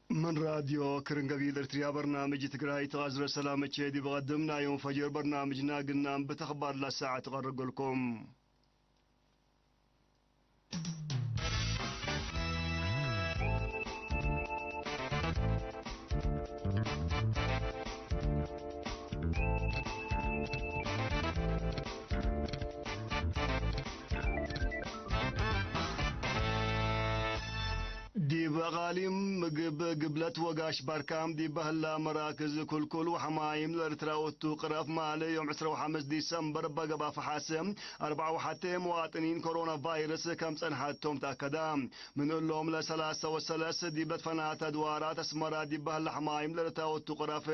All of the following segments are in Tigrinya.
من راديو كرنقبيل إرتريا برنامج تقرأي تغازر سلامة تشيدي بقدم نايوم فجر برنامج ناقلنا بتخبار لساعة تقرقلكم. ዲብ ኣቓሊም ምግብ ግብለት ወጋሽ ባርካም ዲብ በህላ መራክዝ ኩልኩል ወሐማይም ለርትራወቱ ቅረፍ ማለ ዮም ዕስራ ወሐምስ ዲሰምበር በገባ ፈሓሰ ኣርባዓ ወሓተ መዋጥኒን ኮሮና ቫይረስ ከም ጸንሓቶም ተኣከዳ። ምን እሎም ለሰላሳ ወሰለስ ዲብ ለትፈናተ ድዋራት ኣስመራ ዲብ በህላ ሐማይም ለርትራወቱ ቅረፍ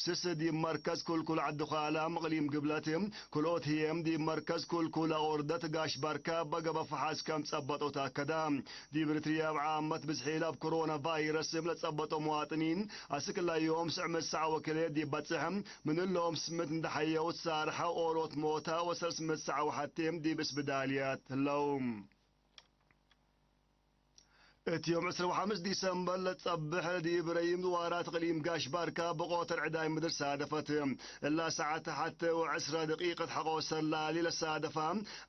ስስ ዲብ መርከዝ ኩልኩል ዓዲ ዃላ ምቕሊም ግብለት ክልኦት ህየም ዲብ መርከዝ ኩልኩል ኣቑርደት ጋሽ ባርካ በገባ ፈሓስ ከም ጸበጦ ተኣከዳ። ዲብ ኤርትርያ ኣብ ዓመት ብዝሒ ላብ ኮሮና ቫይረስ ለጸበጦ መዋጥኒን ኣስክላዮም ስዕ ምሳዕ ወክለ ዲብ በጽሕ ምን እሎም ስምት እንዳሓየው ትሳርሐ ኦሮት ሞታ ወሰልስ ምሳዕ ወሓቴም ዲብ እስብዳልያት ህለው። እቲ ዮም ዕስራ ወሓምስ ዲሰምበር ለጸብሕ ዲብ ረይም ድዋራት እቅሊም ጋሽ ባርካ ብቆተር ዕዳይ ምድር ሳደፈት። እላ ሰዓት ሓተ ወዕስራ ደቂቀት ሓቆ ሰላሊ ለሳደፋ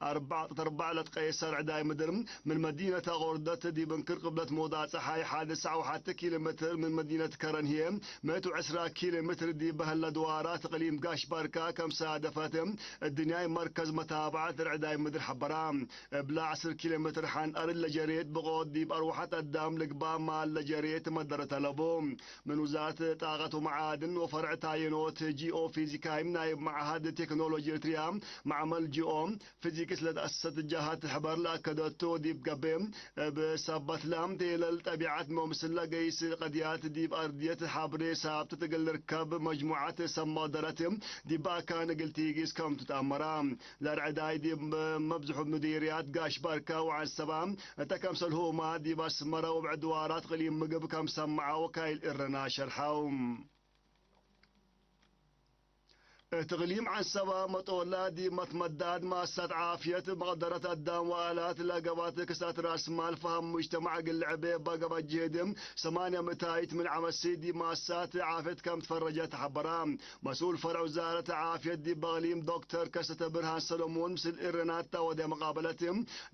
ኣርባዕ ጠርባዕ ለትቀየሰር ዕዳይ ምድር ምን መዲነት ኣቆርደት ዲብ እንክር ቅብለት ሞዳ ጸሓይ ሓደ ሰዓ ወሓተ ኪሎ ሜትር ምን መዲነት ከረን ህየ መእት ወዕስራ ኪሎ ሜትር ዲብ በህለ ድዋራት እቅሊም ጋሽ ባርካ ከም ሳደፈት እድንያይ መርከዝ መታብዓት ርዕዳይ ምድር ሓበራ። እብላ ዓስር ኪሎ ሜትር ሓንጣር ለጀሬት ብቆት ዲብ ኣርዋሓት ኣዳም ልግባ ማል ለጀሬት መደረ ተለቡ። ምን ውዛት ጣቀት ወመዓድን ወፈርዕ ታየኖት ጂኦ ፊዚካይም ናይ መዓሃድ ቴክኖሎጂ ኤርትርያ ማዕመል ጂኦ ፊዚክስ ለተኣሰሰት ጃሃት ሕበር ለኣከደቶ ዲብ ገቤ እብ ሰበትላም ቴለል ጠቢዓት መምስላ ገይስ ቀድያት ዲብ ኣርድየት ሓብሬ ሳብት እግል ልርከብ መጅሙዓት ሰብ መቅደረት ዲብ ኣካን እግል ቲጊስ ከም ትትኣመራ። ለርዕዳይ ዲብ መብዝሑ ምዲርያት ጋሽ ባርካ ወዓንሰባ እተ ከምሰልሁማ ዲብ ኣስመራ ወብዕድ ዋራት ቅሊም ምግብ ከም ሰምዓ ወካይል እረና ሸርሓው። እቲ እቅሊም ዓንሰባ መጦላ ዲብ መትመዳድ ማሳት ዓፍየት መቅደረት ኣዳም ወኣላት ለገባት ክሳት ራስ ማል ፈሃም ሙጅተማዕ ግልዕቤ ባገባ ጅሄድም ሰማንያ ምእታይት ምን ዓመሲ ዲብ ማሳት ዓፍየት ከም ትፈረጀ ተሓበራ። መስኡል ፈርዕ ውዛረት ዓፍየት ዲብ በቅሊም ዶክተር ከሰተ ብርሃን ሰሎሞን ምስል እርናታ ወደ መቃበለት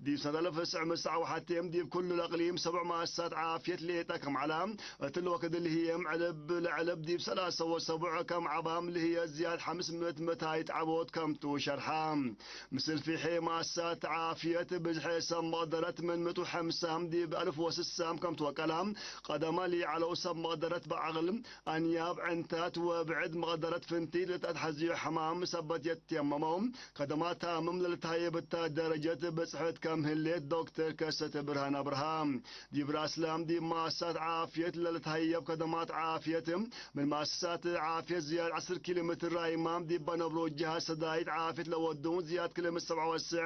ዲብ ሰነለፍ ስዕ ምሳዕ ወሓቴም ዲብ ኩሉ ለቅሊም ሰብዕ ማሳት ዓፍየት ሌጣ ከም ዓላ እትል ወክድ ልህየም ዕልብ ለዕልብ ዲብ ሰላሳ ወሰቡዕ ከም ዓባም ልህየ ዝያድ ሓምስ ምእት መታይት ዓቦት ከምቱ ሸርሓ። ምስል ፊሐ ማሳት ዓፍየት ብዝሐ ሰብ መቅደረት ምን ምእቱ ሐምሳም ዲብ ኣልፍ ወስሳም ከም ትወቀላ ቀደማ ሊዓለው ሰብ መቅደረት በዓቕል ኣንያብ ዕንታት ወብዕድ መቅደረት ፍንቲት ለተትሐዝዮ ሕማም ሰበት የትየመመው ከደማ ታምም ለልትሃየብታ ደረጀት ብጽሕት ከም ህሌት ዶክተር ከሰተ ብርሃን ኣብርሃ ዲብ ራስላም ዲብ ማሳት ዓፍየት ለልትሃየብ ከደማት ዓፍየት ምን ማሳት ዓፍየት ዝያድ ዓስር ኪሎ ሜትር ራይማም ዲብ በነብሮ ጅሃ ሰዳይት ዓፍየት ለወዱን ዝያድ ክልምት ሰብዓ ወስዕ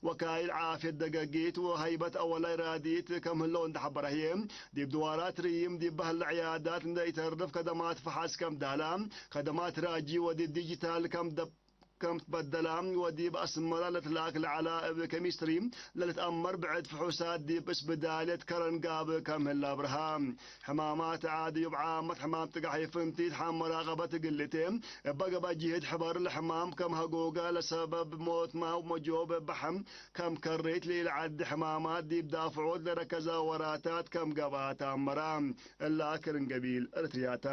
ወካይል ዓፍየት ደገጊት ወሃይበት ኣወላይ ራዲት ከም ህለው እንዳሓበራ ህየ ዲብ ድዋራት ርይም ዲብ ባህል ዕያዳት እንደ ኢተርፍ ከደማት ፈሓስ ከም ዳላ ከደማት ራጂ ወዲብ ዲጂታል ከም ደብ ከም ትበደላ ወዲብ ኣስመራ ለትላክ ለዓላ እብ ኬሚስትሪ ለልትኣመር ብዕድ ፍሑሳት ዲብ እስብዳልየት ከረን ጋብ ከም ህላ ኣብርሃ። ሕማማት ዓዲ ዩብ ዓመት ሕማም ጥጋሕ ይፍንቲት ሓመራ ቀበት ግልቴ እባ ገባ ጅህድ ሕበር ለሕማም ከም ሃጎጋ ለሰበብ ሞት ማው መጆብ ባሕም ከም ከሬት ለኢልዓዲ ሕማማት ዲብ ዳፍዖት ለረከዛ ወራታት ከም ገባ ተኣመራ። እላ ክርን ገቢል እርትርያታ።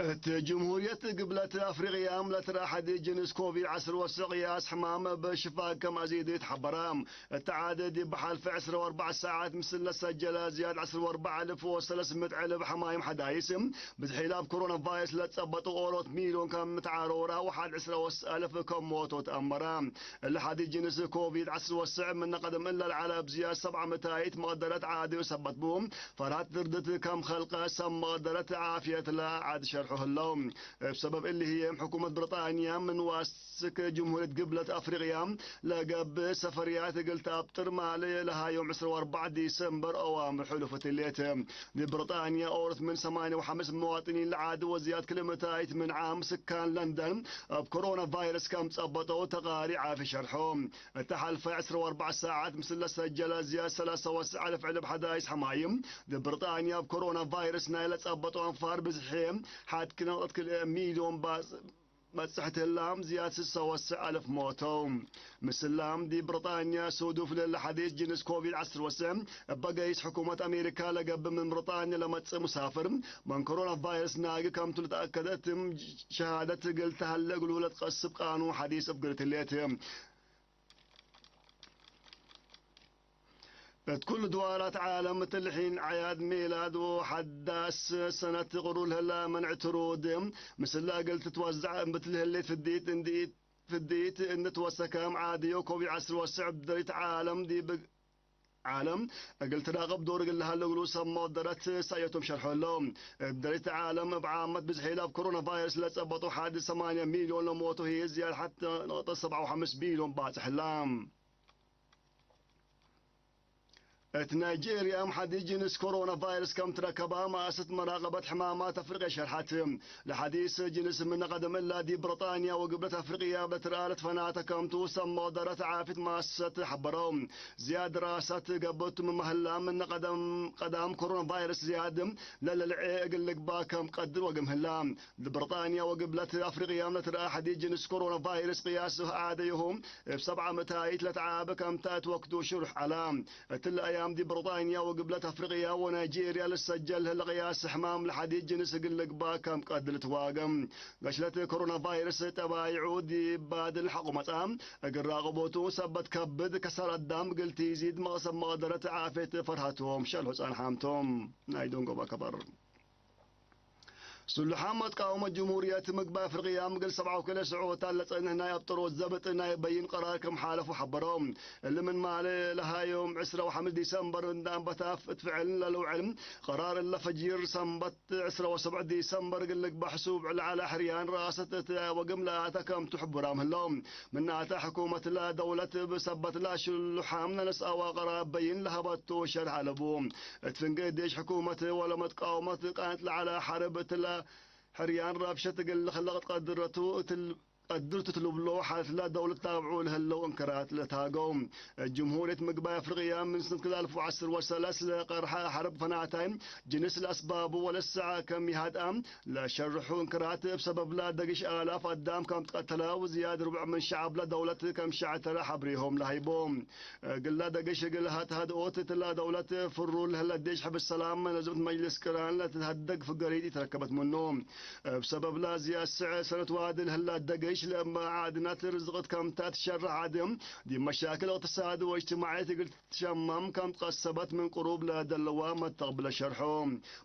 እቲ ጅምሁርየት ግብለት ኣፍሪቅያ ምለትራ ሓዲ ጅንስ ኮቪድ ዓስር ወስዕ ቅያስ ሕማም ብሽፋ ከም ኣዜዱ የተሓበራ። እቲ ዓደ ዲብ ብሓልፊ ዕስራ ወኣርባዕ ሰዓት ምስል ለሰጀለ ዝያድ ዕስራ ወኣርባዕ ኣልፍ ወሰለስምት ዕልብ ሕማይም ሓዳይስ ብዝሒላ ብ ኮሮና ቫይረስ ለጸበጡ ኦሮት ሚልዮን ከም ተዓረውራ ወሓድ ዕስራ ወስ ኣልፍ ከም ሞቶ ተኣመራ። እለ ሓዲ ጅንስ ኮቪድ ዓስር ወስዕ ምነ ቀደም እለ ለዓለ ኣብ ዝያድ ሰብዓ ምታይት መቐደረት ዓድዮ ሰበት ቡ ፈርሃት ድርድት ከም ኸልቀ ሰብ መቐደረት ዓፍየት ለዓድ ሸርሑ ህለ። ሎም። እብ ሰበብ እሊ ህዬም ሕኩመት ብሪጣንያ ምን ዋስክ ጅምሁርየት ግብለት አፍሪቅያ ለገብእ ሰፈርያት እግል ተአብጥር ማለ ለሃዮም ዕስራ ወአርባዕ ዲሰምበር አዋምር ሕሉፍ እትሌት። ንብሪጣንያ ኦርት ምን ሰማንያ ወሐምስ መዋጥኒን ለዓዲ ወዝያድ ክልምታይት ምን ዓም ስካን ለንደን እብ ኮሮና ቫይረስ ከም ጸበጠው ተቃሪ ዓፊ ሸርሖ። እታ ሓልፋይ ዕስራ ወአርባዕ ሰዓት ምስለ ሰጀለ ዝያድ ሰላሳ ወሰዕ አልፍ ዕልብ ሓዳይስ ሐማይም፣ ንብሪጣንያ ብኮሮና ቫይረስ ናይ ለጸበጦ አንፋር ብዝሒ ሓድኪ ነጥቢ ክልተ ሚልዮን ባጽ-፣ በጽሕቲ ህላም ዝያድ ስሳ ወሰዕ አልፍ ሞተው። ምስላም ዲ ብሪጣንያ ሱዱፍ ለለ ሓዲስ ጅንስ ኮቪድ ዓሰርተ ወሰዕ እበገይስ ሕኩመት አሜሪካ ለገብእ ምን ብሪጣንያ ለመጽእ ሙሳፍር መን ኮሮና ቫይረስ ናግ ከምቱ ልተአከደት ሸሃደት እግል ተሃለ እግሉ ለትቀስብ ቃኑን ሓዲስ እብግርትሌት። እት ኩሉ ድዋላት ዓለም እትልሒን ዓያድ ሜላድ ወሓዳስ ሰነት ቅሩል ህላ መንዕ ትሩድ ምስላ እግል ትትወዛዕ እምብትልህሌት ፍዲት እንዲት ፍዲት እንድትወሰከም ዓድዮ ኮቪድ ዓሰርተ ወሰዕ ብደሪት ዓለም ዲብ ዓለም እግል ትራቀብ ዶር እግል ለሃለ እግሉ ሰሞ ደረት ሳየቶም ሸርሖ ኣሎ። እብ ደሪት ዓለም እብ ዓመት ብዝሒ ላብ ኮሮና ቫይረስ ለጸበጦ ሓድ ሰማንያ ሚልዮን ለሞቱ ህይ ዝያድ ሓቲ ነጥቢ ሰብዓ ወሐምስ ቢልዮን ባጽሕ ህላ። እት ናይጄርያ፣ እም ሓዲ ጅንስ ኮሮና ቫይረስ ከም ትረከባ ማእሰት መራቀበት ሕማማት ኣፍሪቅያ ሸርሓት። ለሓዲስ ጅንስ ምን ቀደም እላ ዲብ ብሪጣንያ ወግብለት ኣፍሪቅያ በትርኣ ለትፈናተ ከምቱ ሰሞ ደረት ዓፊት ማእሰት ሓበረው። ዝያድ ድራሳት ገብቱ ምማህላ ምን ቀደም፣ ቀዳም ኮሮና ቫይረስ ዝያድ ለለልዔ እግል ልግባ ከም ቀድር ወግምህላ። ብሪጣንያ ወግብለት ኣፍሪቅያ ለትረኣ ሓዲ ጅንስ ኮሮና ቫይረስ ቅያስ ዓደይሁ እብ ሰብዓ ምእታይት ለተዓበ ከምታ እት ወቅቱ ሽሩሕ ዐላ። እትለ አያም ዲብ ብሪጣንያ ወግብለት ኣፍሪቅያ ወናይጄርያ ልሰጀል ህለ ቅያስ ሕማም ለሓዲ ጅንስ እግል ልግባ ከም ቀድል ትዋገም። ገሽለት ኮሮና ቫይረስ ጠባይዑ ዲብ ባድል ሐቆ መጽአ። እግል ራቅቦቱ ሰበት ከብድ ከሳር አዳም እግል ትይዚድ መቅሰብ መቅደረት ዓፌት ፈርሃቶም ሸልሑ ጸንሓምቶም። ናይ ደንጎባ ከበር። ስሉሓ መትቃወመት ጅምሁርየት ምግባይ ኣፍሪቅያ ምግል ሰብዓው ክለ ስዑታት ለጸንሕ ናይ ኣብጠሮ ዘብጥ ናይ በይን ቀራር ከም ሓለፉ ሓበሮም። እሊ ምን ማለ ለሃዮም ዕስራ ወሓምስ ዲሰምበር እንዳ ኣንበታ እት ፍዕል ለልውዕል ቀራር እለ ፈጂር ሰንበት ዕስራ ወሰብዕ ዲሰምበር እግል ልግባሕ ሱብዕ ለዓለ ሕርያን ረኣሰት እት ወግም ለኣተ ከም ትሕቡራ ምህሎም። ምናተ ሕኩመት ለደውለት ብሰበት ለሽሉሓም ነነስኣዋ ቀራር በይን ለሀበቱ ሸርሕ ኣለቡ። እት ፍንጌ ዴሽ ሕኩመት ወለመትቃወመት ቃንት ለዓለ ሐርብ እትለ ሕርያን ረብሸት እግል ልኽለቅ ቀድረቱ እትል-፣ ቀድርቱ ትልብሎ ሓለት ለደውለት ታብዑ ለህለው እንከራት ለታገው። ጅምሁርየት ምግባይ ኣፍሪቅያ ምን ስነት ክልተ አልፍ ወዐስር ወሰለስ ለቀርሐ ሐርብ ፈናታይ ጅንስ ለአስባቡ ወለሰዓ ከም ይሃድአ ለሸርሑ እንክራት እብ ሰበብላ ደግሽ አላፍ አዳም ከም ትቀተላ ወዝያድ ርቡዕ ምን ሸዓብላ ደውለት ከም ሸዕተረ ሐብሪሆም ለሃይቦ። እግላ ደግሽ እግል ሃድኦት እትላ ደውለት ፍሩ ለህላ ዴሽ ሕብስ ሰላም ለዝምት መጅልስ ቅራን ለትትሀደግ ፍገሪት ይትረከበት ምኑ። እብ ሰበብላ ዝያድ ስዐ ሰነት ዋድ ለህላ ደግሽ ለእማ ዓድናት ርዝቅት ከምታ ትሸርሕ ዓድም ዲብ መሻክል እቅትሳድ ወእጅትማዕየት እግል ትሸማም ከም ትቀሰበት ምን ቅሩብ ለደለዋ መተቅብለ ሸርሖ።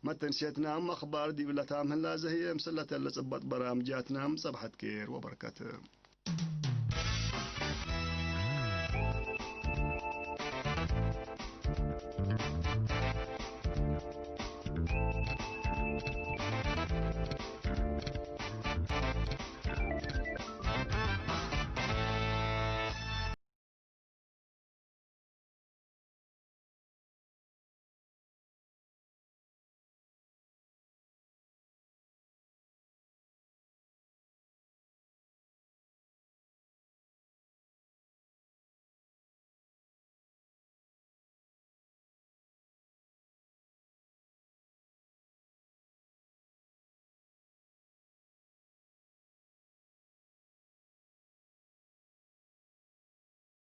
መተንሴትና እም አኽባር ዲብለታ ምህላ ዘህየ ምስለተ ለጽበጥ በራምጃትና እም ጸብሐት ኬር ወበረከት።